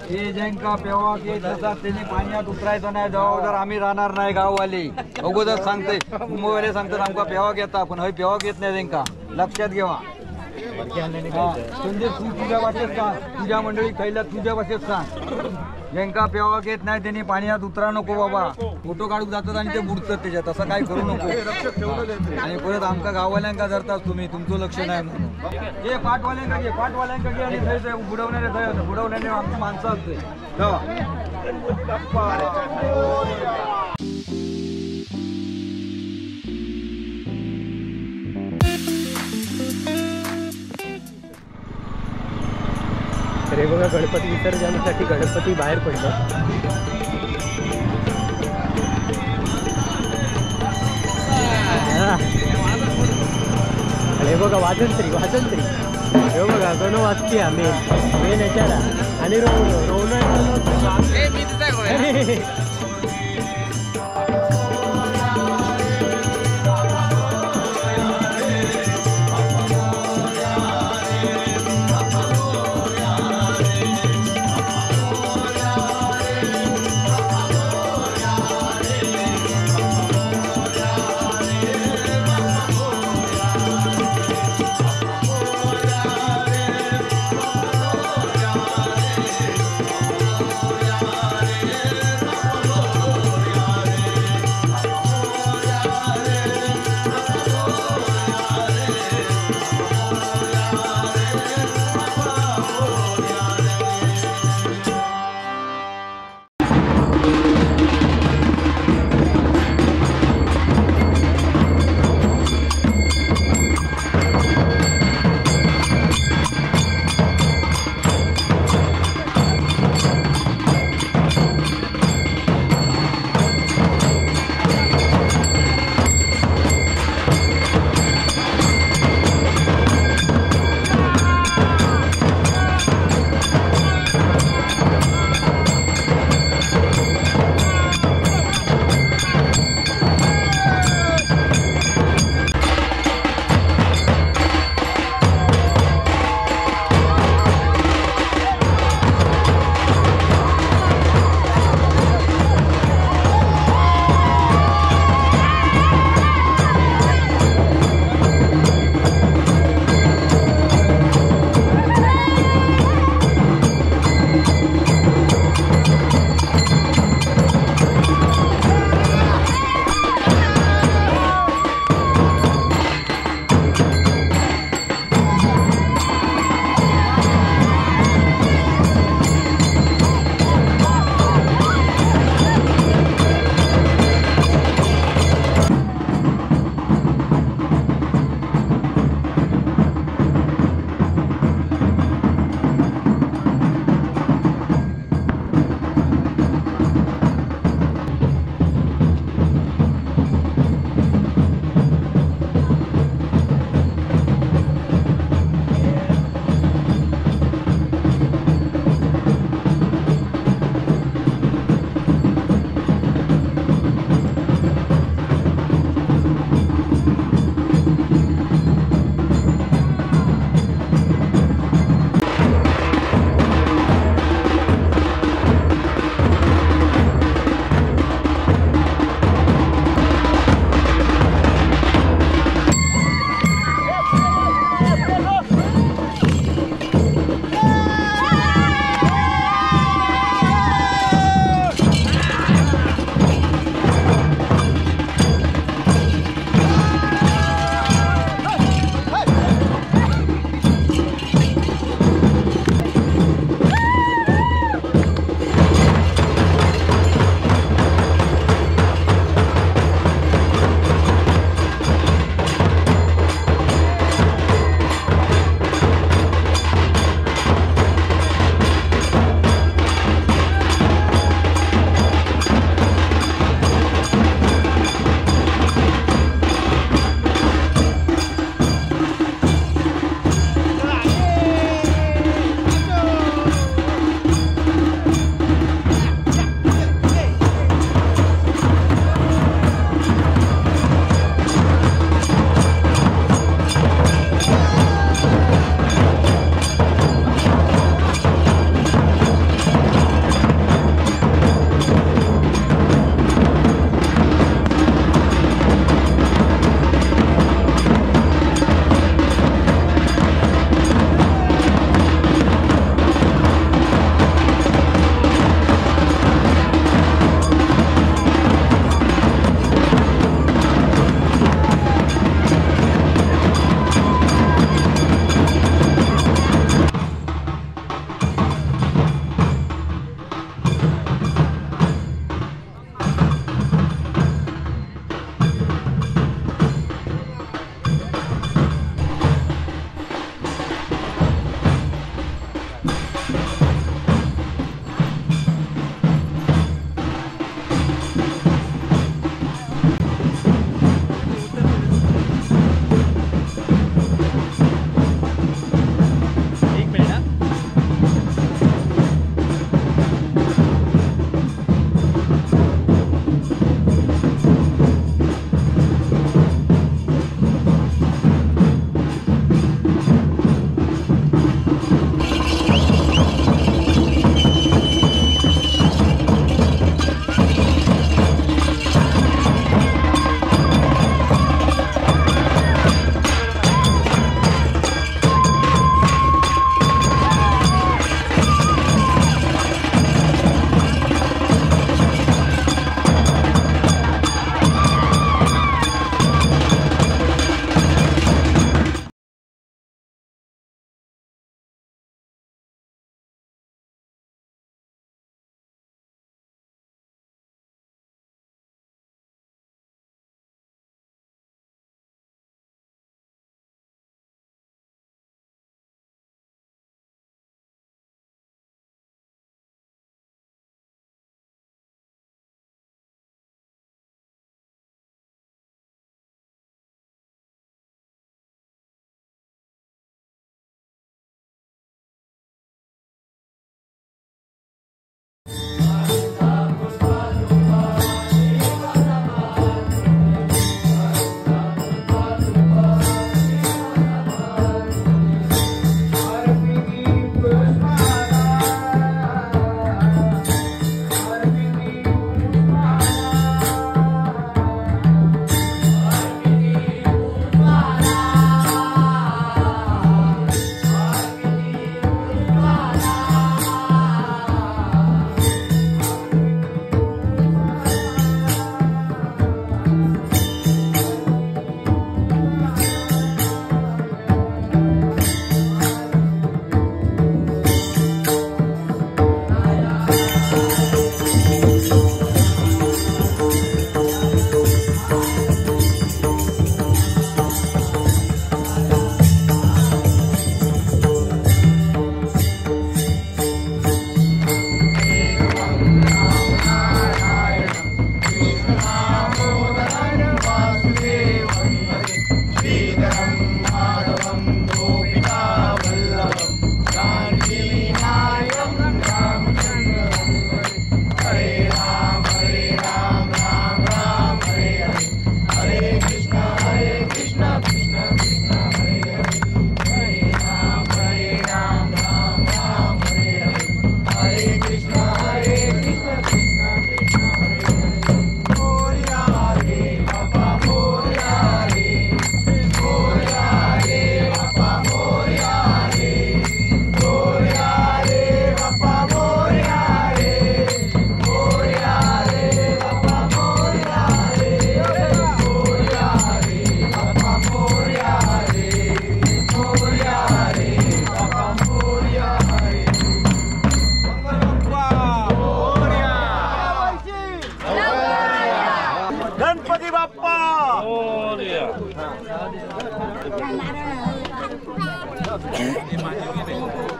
हे ज्यांका पेवाक येत नसतात त्यांनी पाण्यात उतरायचं नाही, जबाबदार आम्ही राहणार नाही गाववाले. अगोदर सांगते, मुंबईवाले सांगतात आमका पेवाक येता, पण हय पेवाक येत नाही त्यांका, लक्षात घेवा. संदीप तू तुझ्या भाषेत सांग, तुझ्या मंडळी थैल्यात तुझ्या भाषेत सांग, ज्यांका पेवाक येत नाही त्यांनी पाण्यात उतरा नको बाबा. फोटो काढून जातात आणि ते बुडतात त्याच्यात, असं काय करू नको. आणि परत आमका गाववाल्यांका धरतात तुम्ही, तुमचं लक्ष नाही म्हणून. हे पाठवाल्यांका घे, पाठवाल्यांका घे आणि थंय बुडवणारे थंय बुडवणारे आमची माणसं असते. तर हे बघा गणपती विसर्जनासाठी गणपती बाहेर पडले. आणि हे बघा वाजंत्री वाजंत्री, हे बघा गण वाजते मेन मेन ह्याच्याला. आणि रोवणं रोवणं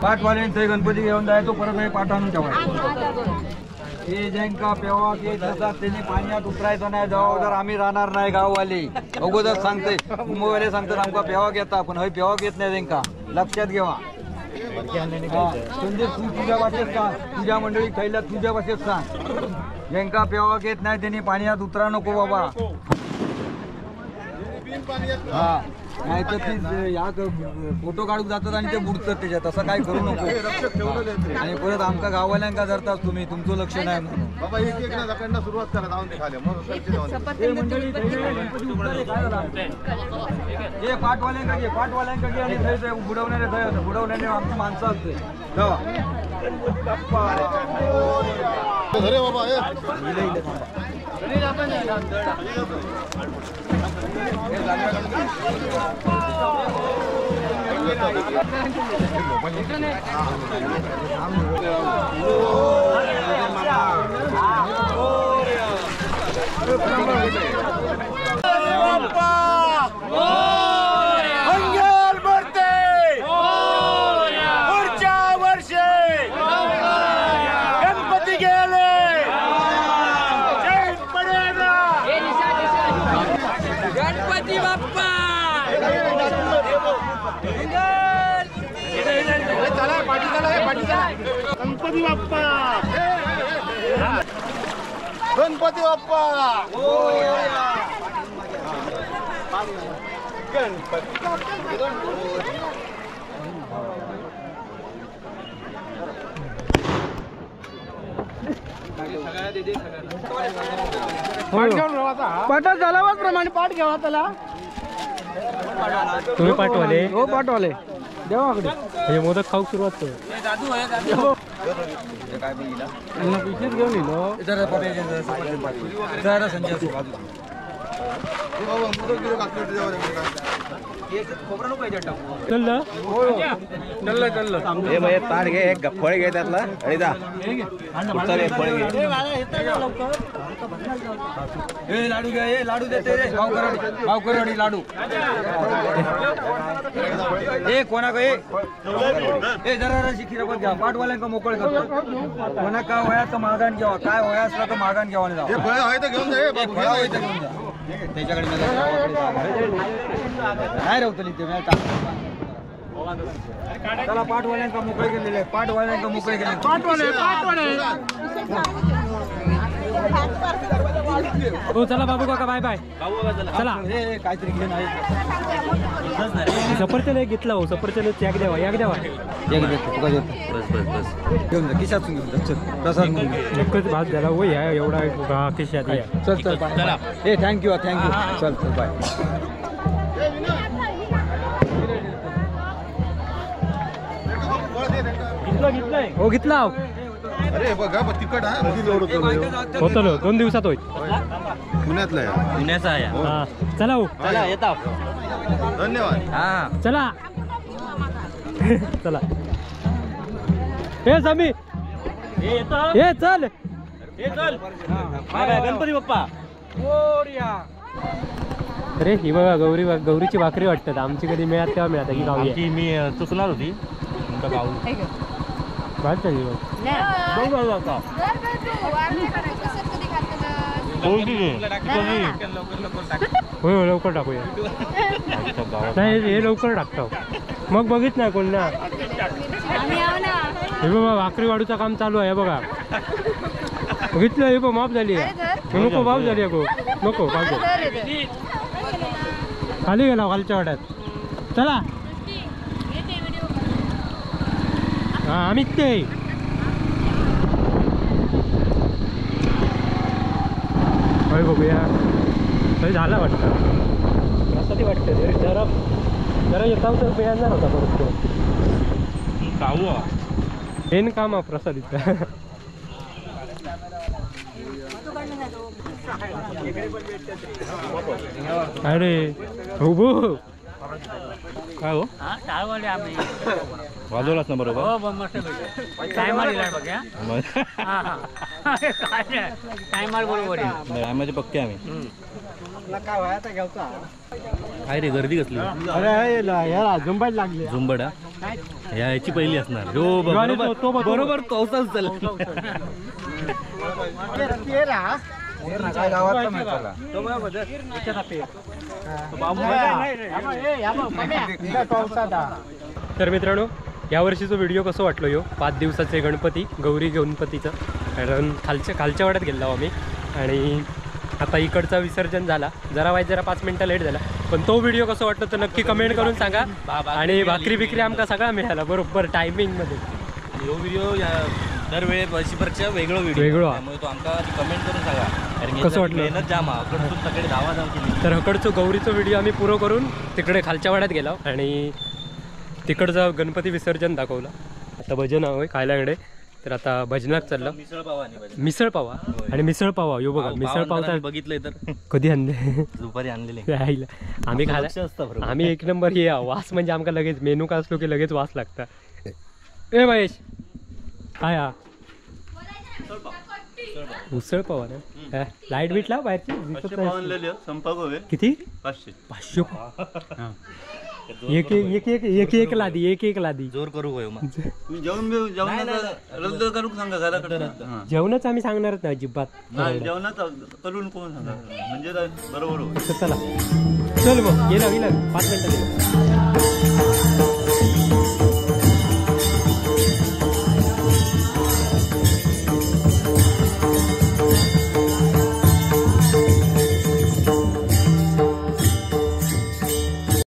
पाठवाल्याने थंय गणपती घेऊन जायचो परत पाठ आणून ठेवायचो. हे ज्यांका पेवा ते जातात त्यांनी पाण्यात उतरायचं नाही, जबाबदार आम्ही राहणार नाही. गाववाले अगोदर सांगते, मुंबईवाले सांगतात आमका पेवा घेता, पण हय पेवा घेत नाही त्यांका, लक्षात घेवा. संदीप तू तुझ्या भाषेत सांग, तुझ्या मंडळी खायला तुझ्या भाषेत सांग, ज्यांका पेवा घेत नाही त्यांनी पाण्यात उतरा नको बाबा. हा नाही तर ती या फोटो काढून जातात आणि ते बुडतात त्याच्यात, असं काय करू नको. आणि परत आमका गाववाल्यांका धरतात तुम्ही, तुमचं लक्ष नाही म्हणून. बाबा एक एक ना सुरुवात करा जाऊन खाले हे पाठवाल्यांका घे, पाठवाल्यांका घे आणि थंय बुडवणारे थंय बुडवणारे आमची माणसं असते. अरे बाबा गणपती गेले. गणपती बाप्पा गणपती बाप्पा गणपती बाप्पा गणपती. पाठच झाला बस प्रमाणे पाठ घ्यावा त्याला. तुम्ही पाठवाले? हो पाठवाले देवाकडे. हे मोदक खाऊ सुरुवात कर. पिशवीत घेऊन येलो. चल चल चल ताट घे, एक फळ घे त्यातला आणि जा फळ घे. हे लाडू घ्या, हे लाडू देते रे गावकरवाडी, गावकरवाडी लाडू. हे कोणा हे हे जरा खिरपत घ्या, पाठवाल्यांका मोकळे करतो. कोणा काय वया तर मागान घ्यावा, काय वया असला तर मागान घ्यावा. फळ आहे तर घेऊन जा, फळ आहे तर घेऊन जा. त्याच्याकडे नाही राहतली ते. चला पाठवाल्यांका मोकळे केलेले, पाठवाल्यांका मोकळे केले. पाठवाले पाठवाले. हो चला बाबू काका बाय बाय. चला हे काहीतरी घे नाही सफरचंद एक घेतला हो, सफरचंद एक द्यावा, एक द्यावा. एक देतो तुका देतो. बस बस बस घेऊन जा, खिशातून घेऊन जा. चल प्रसाद म्हणून एकच भात झाला हो या एवढा खिशात. चल चल बाय. ए thank you thank you. चल चल बाय. हो घेतला. अरे बघा तिकट होतो 2 दिवसात होईल. पुण्यातला आहे, पुण्याचा आहे. चला हो चला येता. धन्यवाद. हा चला चला. हे समी हे चल हे चल बाय गणपती बाप्पा. अरे ही बघा गौरी, गौरीची भाकरी वाटतात. आमची कधी मिळत तेव्हा मिळत की गावी. मी चुकणार होती तुमच्या गाव भात झाली बघ. होय लवकर टाकूया. नाही हे लवकर टाकतो मग बघित नाही कोण ना. हे बघा भाकरी वाढूचं काम चालू आहे बघा. बघितलं हे बघ माफ झाली. नको माफ झाली गो, नको माफ झाली. खाली गेला खालच्या वाड्यात. चला हा आम्हीच ते. होय बघूया थंय झाला वाटतं प्रसादी वाटतं. जरा जरा येता तर मिळणार होता परत तो मेन काम हा प्रसादीचा. अरे उभो काय हो वाजवलाच ना बरोबर. टायमाचे पक्के आम्ही. काय रे गर्दी कसली? अरे याला झुंबड लागली. झुंबड याची पहिली असणार. हो बरोबर बरोबर, तोसाच चल. तर मित्रांनो यावर्षीचा व्हिडिओ कसं वाटलो यो 5 दिवसाचे गणपती गौरी गणपतीचं, कारण खालच्या खालच्या वाड्यात गेलो आम्ही आणि आता इकडचा विसर्जन झाला, जरा वाईट जरा 5 मिनटं लेट झाला, पण तो व्हिडिओ कसं वाटलं तर नक्की कमेंट करून सांगा. आणि भाकरी बिकरी आमका सगळा मिळाला बरोबर टायमिंगमध्ये. ह्यो व्हिडिओ दरवेळेपेक्षा वेगळो व्हिडिओ वेगळो, त्यामुळे तो आमका कमेंट करून सांगा कारण कसं वाटलं. मेहनत जाम हकडसून सगळे धावा धाव केली. तर हकडचो गौरीचो व्हिडिओ आम्ही पुरो करून तिकडे खालच्या वाड्यात गेलो आणि तिकडचा गणपती विसर्जन दाखवलं. आता भजन आहे खायलाकडे, तर आता भजनात चाललं. मिसळ पावा आणि मिसळ पावा यो बघा, मिसळ पावचा बघितलंय तर कधी आणले दुपारी आणलेले आम्ही खायला. आम्ही एक नंबर हे वास म्हणजे आमका लगेच मेनू का असलो की लगेच वास लागता. ए महेश काय हा उसळ पावा ना, लाईट बीट लाव बाहेरची. किती? 500. एक एक एक एक एक लादी, एक एक लादी. जोर करू होय मग जेवण जेवण रद्द करू सांगा घराकडे. जेवणच आम्ही सांगणारच नाही अजिबात, जेवणाच करून कोण सांगा म्हणजे बरोबर. चला चल मग गेला गेला 5 मिनिटं.